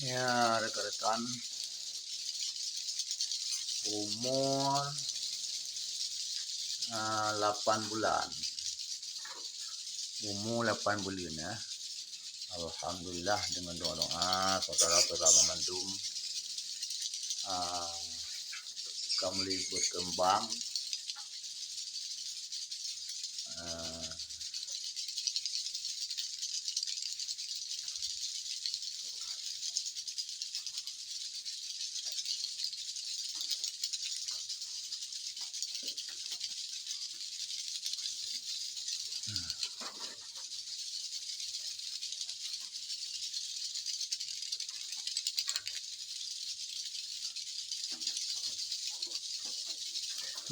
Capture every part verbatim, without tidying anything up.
Ya, rekan-rekan, umur, ah, lapan bulan. Umur lapan bulan, ya. Alhamdulillah, dengan doa-doa saudara-saudara mandum, ah, ka mulai berkembang. Ah,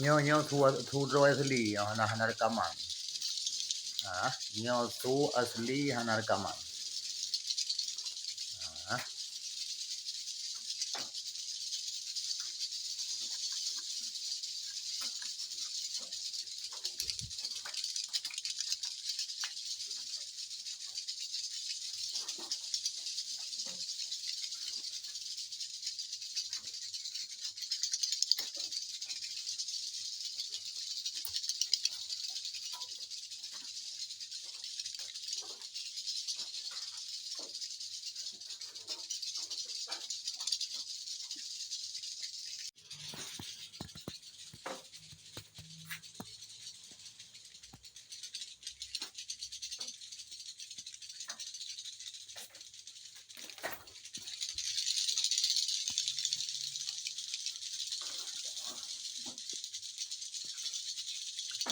Nyoe, nyoe su, su droe asli, nyoe hana, hana rekaman. Ah, nyoe su asli hana rekaman. Ah.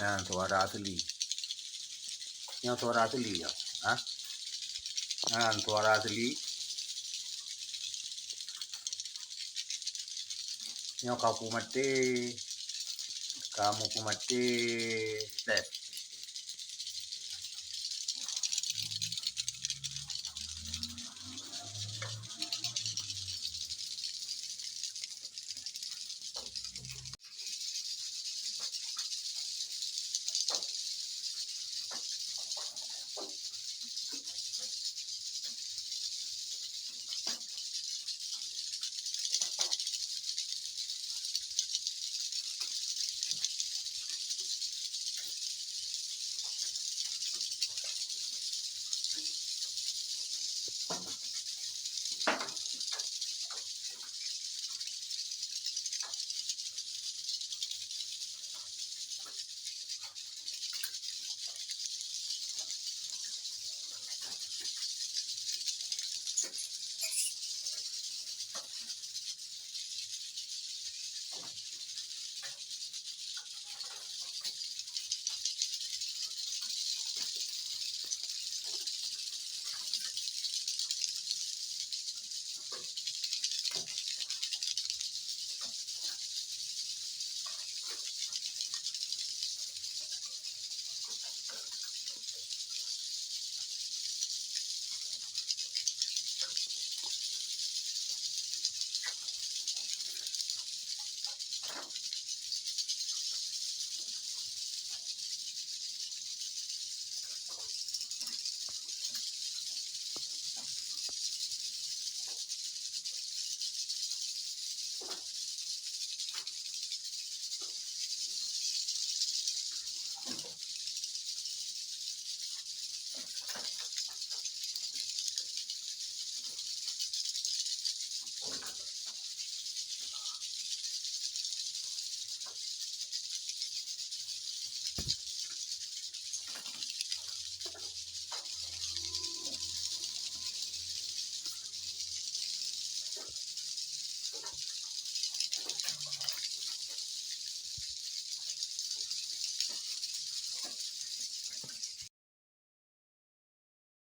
Nyan suara asli. Nyoe suara asli ya. Ha? Nyan suara asli. Nyoe ka ku maté. Ka muku maté.